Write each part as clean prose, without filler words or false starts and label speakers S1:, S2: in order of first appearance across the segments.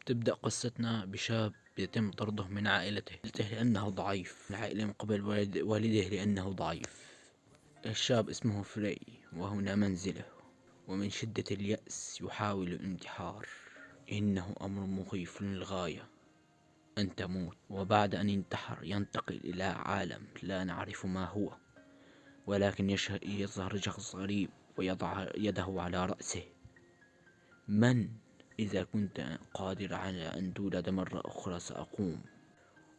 S1: تبدأ قصتنا بشاب يتم طرده من عائلته لأنه ضعيف، العائلة من قبل والده لأنه ضعيف. الشاب اسمه فري، وهنا منزله، ومن شدة اليأس يحاول الانتحار. إنه أمر مخيف للغاية أن تموت، وبعد أن ينتحر ينتقل إلى عالم لا نعرف ما هو، ولكن يظهر شخص غريب ويضع يده على رأسه. من؟ إذا كنت قادر على أن تولد مرة أخرى سأقوم.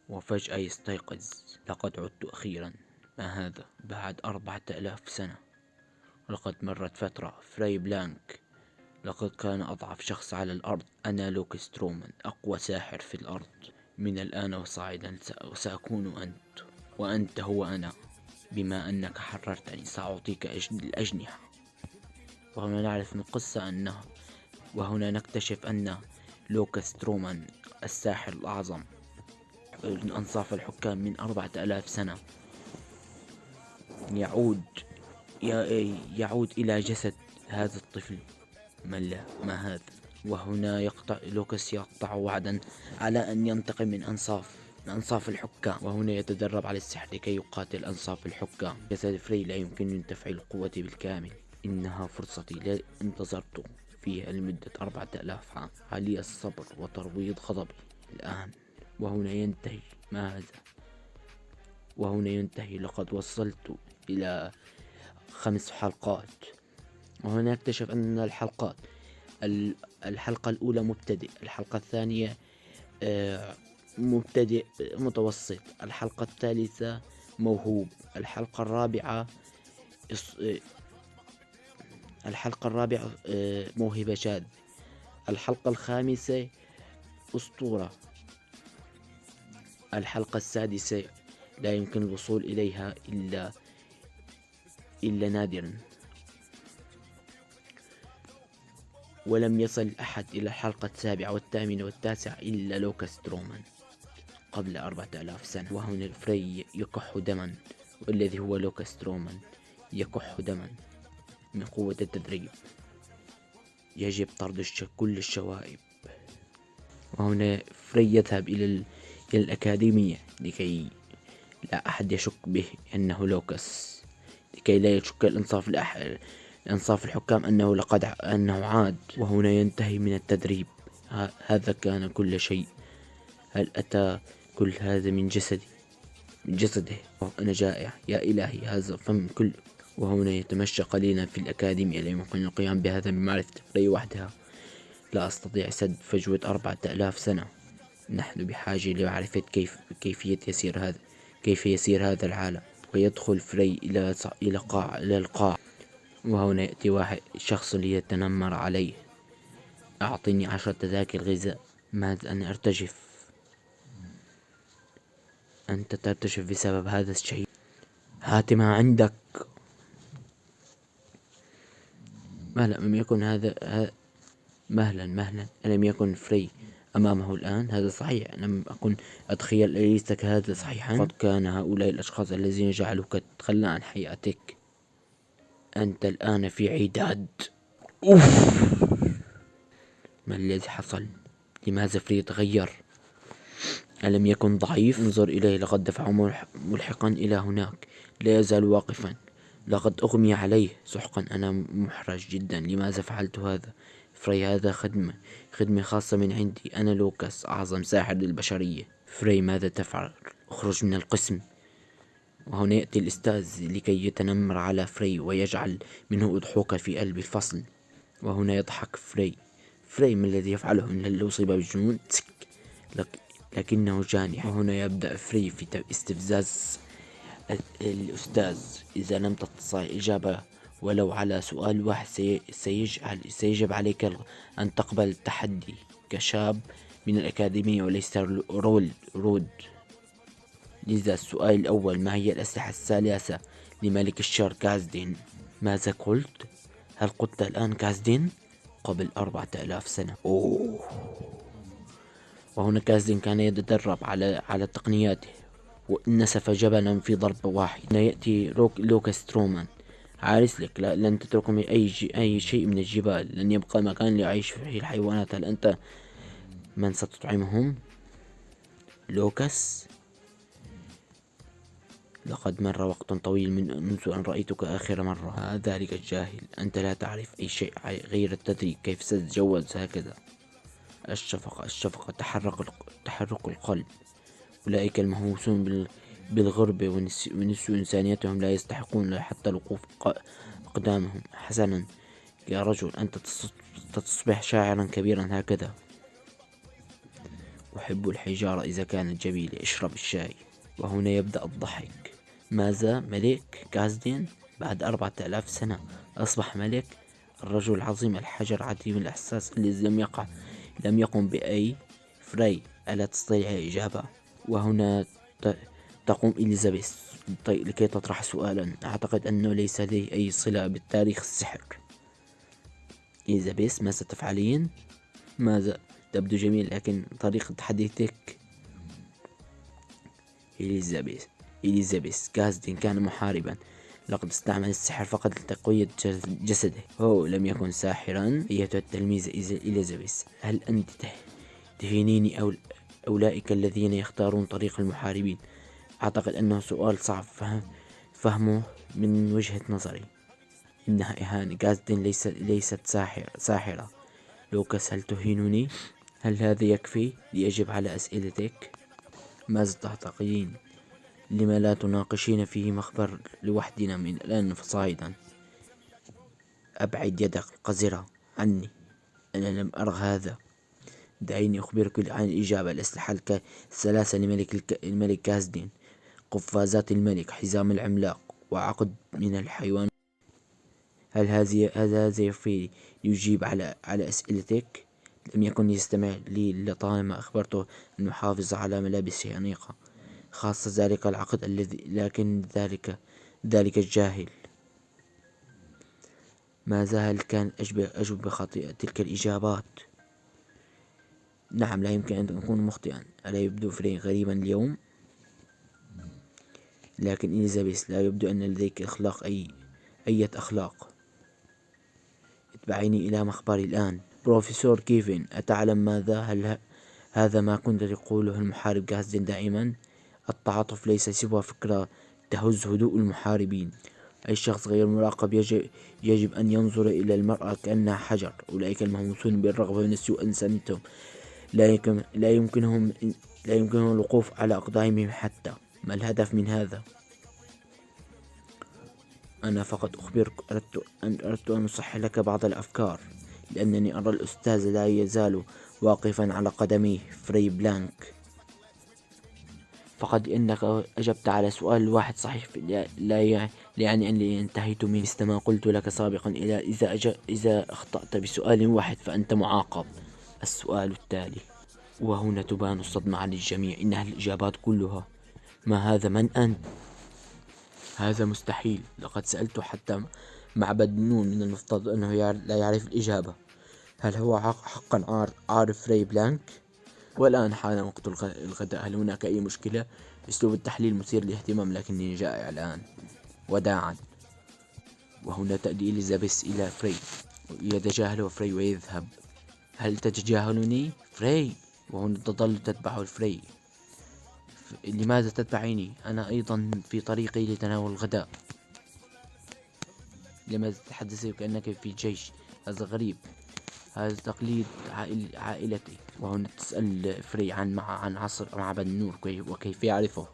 S1: وفجأة يستيقظ، لقد عدت أخيرا. ما هذا؟ بعد 4000 سنة. ولقد مرت فترة. فري بلانك، لقد كان أضعف شخص على الأرض. أنا لوك سترومان، أقوى ساحر في الأرض. من الآن وصاعدا سأكون أنت، وأنت هو أنا. بما أنك حررتني سأعطيك الأجنحة. وهنا نعرف من القصة وهنا نكتشف أن لوك سترومان الساحر الأعظم من أنصاف الحكام من 4000 سنة يعود إلى جسد هذا الطفل. ما هذا؟ وهنا لوكاس يقطع وعدا على أن ينتقم من أنصاف الحكام، وهنا يتدرب على السحر لكي يقاتل أنصاف الحكام. جسد فري لا يمكن أن تفعيل قوتي بالكامل. إنها فرصتي انتظرت فيها لمدة 4000 عام. علي الصبر وترويض غضبي الآن. وهنا ينتهي. ما هذا؟ وهنا ينتهي. لقد وصلت إلى 5 حلقات. وهنا اكتشف أن الحلقة الأولى مبتدئ، الحلقة الثانية مبتدئ متوسط، الحلقة الثالثة موهوب، الحلقة الرابعة موهبة شاذ، الحلقة الخامسة أسطورة، الحلقة السادسة لا يمكن الوصول إليها إلا نادرا. ولم يصل أحد إلى الحلقة 7 و8 و9 إلا لوك سترومان قبل 4000 سنة. وهنا فري يكح دما، والذي هو لوك سترومان يكح دما من قوة التدريب. يجب طرد كل الشوائب. وهنا فري يذهب إلى الأكاديمية لكي لا أحد يشك به أنه لوكاس، لكي لا يشك الأنصاف الحكام أنه عاد. وهنا ينتهي من التدريب. هذا كان كل شيء. هل أتى كل هذا من جسده؟ أنا جائع يا إلهي، هذا فم كله. وهنا يتمشى قليلا في الأكاديمية. لا يمكن القيام بهذا بمعرفة فري وحدها. لا أستطيع سد فجوة 4000 سنة. نحن بحاجة لمعرفة كيف يسير هذا العالم. ويدخل فري إلى القاع. وهنا يأتي شخص ليتنمر عليه. أعطني 10 تذاكر غذاء. ماذا؟ أنا أرتجف. أنت ترتجف بسبب هذا الشيء. هات ما عندك. لم يكن مهلا ألم يكن فري أمامه الآن؟ هذا صحيح. لم أكن أتخيل. أليس هذا صحيحا؟ قد كان هؤلاء الأشخاص الذين جعلوك تتخلى عن حياتك. أنت الآن في عداد. ما الذي حصل؟ لماذا فري تغير؟ ألم يكن ضعيف؟ انظر إليه، لقد دفع ملحقا إلى هناك. لا يزال واقفا. لقد أغمي عليه. سحقا، أنا محرج جدا. لماذا فعلت هذا؟ فري، هذا خدمة خاصة من عندي. أنا لوكاس، أعظم ساحر للبشرية. فري، ماذا تفعل؟ اخرج من القسم. وهنا يأتي الأستاذ لكي يتنمر على فري ويجعل منه أضحوكة في قلب الفصل. وهنا يضحك فري. ما الذي يفعله؟ هل أصيب بالجنون؟ لكنه جانح. وهنا يبدأ فري في استفزاز الأستاذ. إذا لم تستطع الإجابة ولو على سؤال واحد سيجب عليك أن تقبل التحدي كشاب من الأكاديمية وليس رود. لذا السؤال الأول: ما هي الأسلحة الثالثة لملك الشر كازدين؟ ماذا قلت؟ هل قلت الآن كازدين؟ قبل 4000 سنة. وهنا كازدين كان يتدرب على تقنياته، ونسف جبلا في ضربة واحدة. هنا يأتي لوك سترومان. عارس لك، لن تترك أي شيء من الجبال. لن يبقى مكان ليعيش فيه الحيوانات. هل أنت من ستطعمهم؟ لوكاس. لقد مر وقت طويل منذ أن رأيتك آخر مرة. ذلك الجاهل، أنت لا تعرف أي شيء غير التدريج. كيف ستتجوز هكذا؟ الشفقة تحرك القلب. أولئك المهووسون بالغربة ونسوا إنسانيتهم لا يستحقون حتى الوقوف أقدامهم. حسنا يا رجل، أنت تصبح شاعرا كبيرا هكذا. أحب الحجارة إذا كانت جميلة. اشرب الشاي. وهنا يبدأ الضحك. ماذا؟ ملك كازدين بعد 4000 سنة أصبح ملك؟ الرجل العظيم، الحجر عديم الإحساس الذي لم يقم بأي فري. ألا تستطيع الإجابة؟ وهنا تقوم إليزابيث لكي تطرح سؤالا أعتقد أنه ليس لديه أي صلة بالتاريخ السحر. إليزابيث، ما ستفعلين؟ ماذا؟ تبدو جميل، لكن طريقة حديثك. إليزابيث كازدين كان محاربا. لقد استعمل السحر فقط لتقوية جسده. هو لم يكن ساحرا. أيتها التلميذة إليزابيث، هل أنت تهينيني أو أولئك الذين يختارون طريق المحاربين؟ أعتقد أنه سؤال صعب فهمه من وجهة نظري. إنها إهانة. كازدين ليست ساحرة. لوكاس، هل تهينني؟ هل هذا يكفي ليجب على أسئلتك؟ ماذا تعتقدين؟ لما لا تناقشين فيه مخبر لوحدنا من الآن فصاعدا؟ أبعد يدك القذرة عني. أنا لم أرى هذا. دعيني أخبرك عن الإجابة. الأسلحة الثلاثة الملك كازدين: قفازات الملك، حزام العملاق، وعقد من الحيوان. هل هذا يكفي يجيب على أسئلتك؟ لم يكن يستمع لي لطالما أخبرته أن يحافظ على ملابسه أنيقة، خاصة ذلك العقد لكن ذلك الجاهل. ماذا؟ هل كان أجب بخاطئة تلك الإجابات؟ نعم، لا يمكن أن أكون مخطئا. ألا يبدو فري غريبا اليوم؟ لكن إليزابيث، لا يبدو أن لديك أخلاق. أي أخلاق؟ اتبعيني إلى مخبري الآن. بروفيسور كيفن، أتعلم ماذا؟ هل هذا ما كنت تقوله المحارب كازدين دائما؟ التعاطف ليس سوى فكرة تهز هدوء المحاربين. أي شخص غير مراقب يجب أن ينظر إلى المرأة كأنها حجر. أولئك المهووسون بالرغبة ونسيوا إنسانيتهم لا يمكنهم الوقوف على أقدامهم حتى. ما الهدف من هذا؟ أنا فقط أخبرك. أردت أن أصحح لك بعض الأفكار، لأنني أرى الأستاذ لا يزال واقفا على قدميه. فري بلانك، فقد إنك أجبت على سؤال واحد صحيح لا يعني أني انتهيت منه. مثل ما قلت لك سابقا، إذا أخطأت بسؤال واحد فأنت معاقب. السؤال التالي. وهنا تبان الصدمة عن الجميع. إنها الإجابات كلها. ما هذا؟ من أنت؟ هذا مستحيل. لقد سألت حتى معبد نون، من المفترض أنه لا يعرف الإجابة. هل هو حقا عارف فري بلانك؟ والآن حان وقت الغداء. هل هناك أي مشكلة؟ أسلوب التحليل مثير للاهتمام، لكنني جائع الآن. وداعا. وهنا تأتي إليزابيث إلى فري. يتجاهله فري ويذهب. هل تتجاهلني فري؟ وهنا تظل تتبع فري. لماذا تتبعيني؟ أنا أيضا في طريقي لتناول الغداء. لماذا تتحدثي كأنك في جيش؟ هذا غريب. هذا تقليد عائلتي. وهنا تسأل فري عن عصر معبد النور وكيف يعرفه.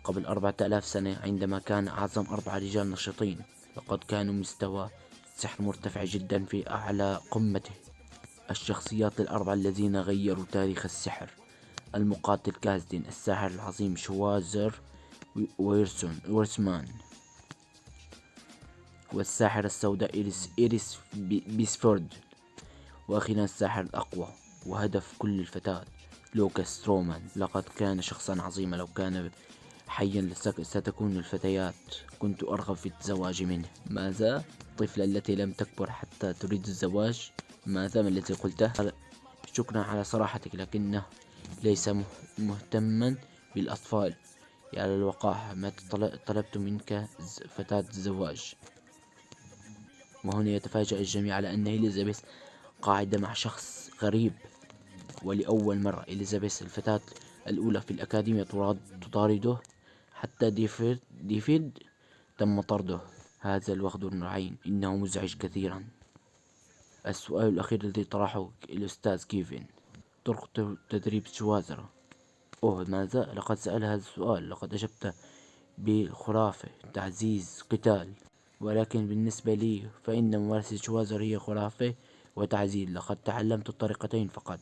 S1: قبل 4000 سنة، عندما كان أعظم 4 رجال نشطين، لقد كانوا مستوى السحر مرتفع جدا في أعلى قمته. الشخصيات ال4 الذين غيروا تاريخ السحر: المقاتل كازدين، الساحر العظيم شوازر ويرسمان، والساحرة السوداء إيريس بيسفورد، وأخيرا الساحر الأقوى وهدف كل الفتاة لوكاس رومان. لقد كان شخصا عظيما. لو كان حيا ستكون الفتيات. كنت أرغب في الزواج منه. ماذا؟ الطفلة التي لم تكبر حتى تريد الزواج؟ ماذا؟ ما الذي قلته؟ شكرا على صراحتك، لكنه ليس مهتما بالأطفال. يا للوقاحة، ما طلبت منك فتاة الزواج. وهنا يتفاجأ الجميع على أن إليزابيث قاعدة مع شخص غريب. ولأول مرة إليزابيث الفتاة الأولى في الأكاديمية تطارده، حتى ديفيد تم طرده. هذا الوغد الرعين إنه مزعج كثيرا. السؤال الأخير الذي طرحه الأستاذ كيفن: طرق تدريب شوازرة. ماذا؟ لقد سأل هذا السؤال، لقد أجبت بخرافة، تعزيز، قتال. ولكن بالنسبة لي فإن ممارسة شوازر هي خرافة وتعزيز. لقد تعلمت الطريقتين فقط.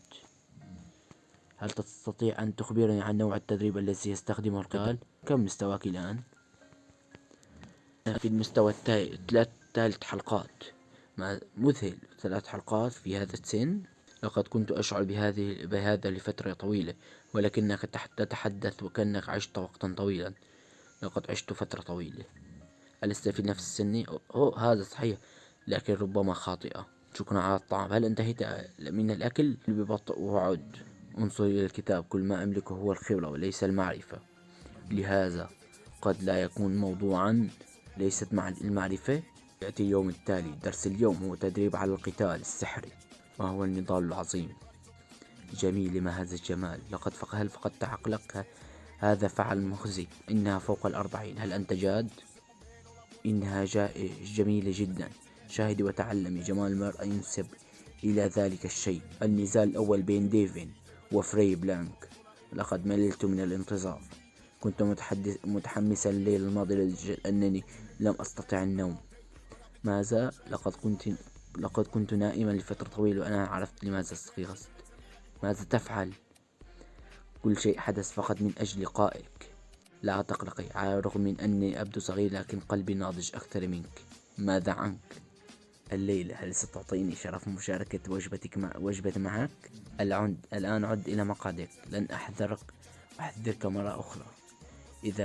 S1: هل تستطيع أن تخبرني عن نوع التدريب الذي يستخدمه القتال؟ كم مستواك الآن؟ في المستوى ثلاث حلقات. مذهل، 3 حلقات في هذا السن. لقد كنت أشعر بهذا لفترة طويلة، ولكنك تتحدث وكأنك عشت وقتا طويلا. لقد عشت فترة طويلة. ألست في نفس سني؟ هذا صحيح، لكن ربما خاطئة. شكرا على الطعام. هل انتهيت من الأكل؟ ببطء وعد. انظر إلى الكتاب. كل ما أملكه هو الخبرة وليس المعرفة، لهذا قد لا يكون موضوعا. ليست مع المعرفة. يأتي اليوم التالي. درس اليوم هو تدريب على القتال السحري. ما هو النضال العظيم؟ جميل، ما هذا الجمال. هل فقدت عقلك؟ هذا فعل مخزي. إنها فوق 40. هل أنت جاد؟ إنها جميلة جدا. شاهدي وتعلمي. جمال المرأة ينسب إلى ذلك الشيء. النزال الأول بين ديفين وفري بلانك. لقد مللت من الانتظار. كنت متحمسا الليل الماضي لأنني لم أستطع النوم. ماذا؟ لقد كنت نائما لفترة طويلة وأنا عرفت لماذا استيقظت. ماذا تفعل؟ كل شيء حدث فقط من أجل لقائك. لا تقلقي، على الرغم من أني أبدو صغير لكن قلبي ناضج أكثر منك. ماذا عنك؟ الليلة هل ستعطيني شرف مشاركة وجبتي معك؟ الآن عد إلى مقعدك. لن أحذرك مرة أخرى.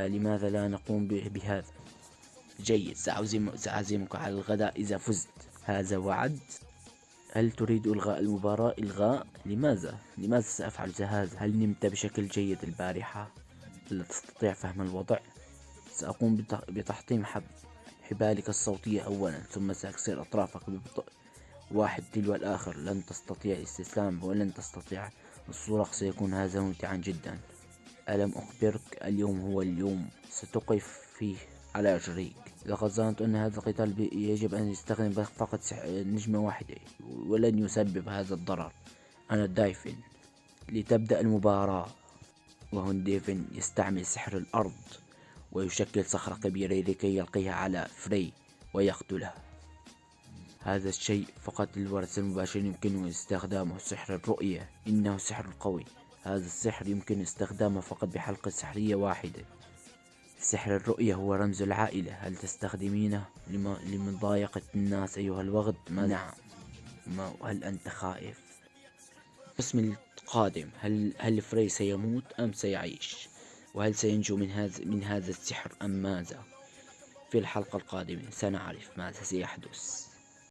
S1: لماذا لا نقوم بهذا؟ جيد، سأعزمك على الغداء إذا فزت. هذا وعد. هل تريد إلغاء المباراة؟ إلغاء؟ لماذا سأفعل هذا؟ هل نمت بشكل جيد البارحة؟ لا تستطيع فهم الوضع. سأقوم بتحطيم حبالك الصوتية أولا، ثم سأكسر أطرافك ببطء، واحد تلو الآخر. لن تستطيع الاستسلام ولن تستطيع الصراخ. سيكون هذا ممتعا جدا. ألم أخبرك؟ اليوم هو اليوم ستقف فيه على رجليك. لقد ظننت أن هذا القتال يجب أن يستخدم فقط نجمة واحدة، ولن يسبب هذا الضرر. أنا دايفن. لتبدأ المباراة. وهون ديفن يستعمل سحر الأرض ويشكل صخرة كبيرة لكي يلقيها على فري ويقتله. هذا الشيء فقط للورث المباشر يمكنه استخدامه. سحر الرؤية إنه سحر قوي. هذا السحر يمكن استخدامه فقط بحلقة سحرية واحدة. سحر الرؤية هو رمز العائلة. هل تستخدمينه لمضايقة الناس أيها الوغد؟ نعم. هل أنت خائف؟ القسم القادم. هل فري سيموت أم سيعيش؟ وهل سينجو من هذا السحر أم ماذا؟ في الحلقة القادمة سنعرف ماذا سيحدث.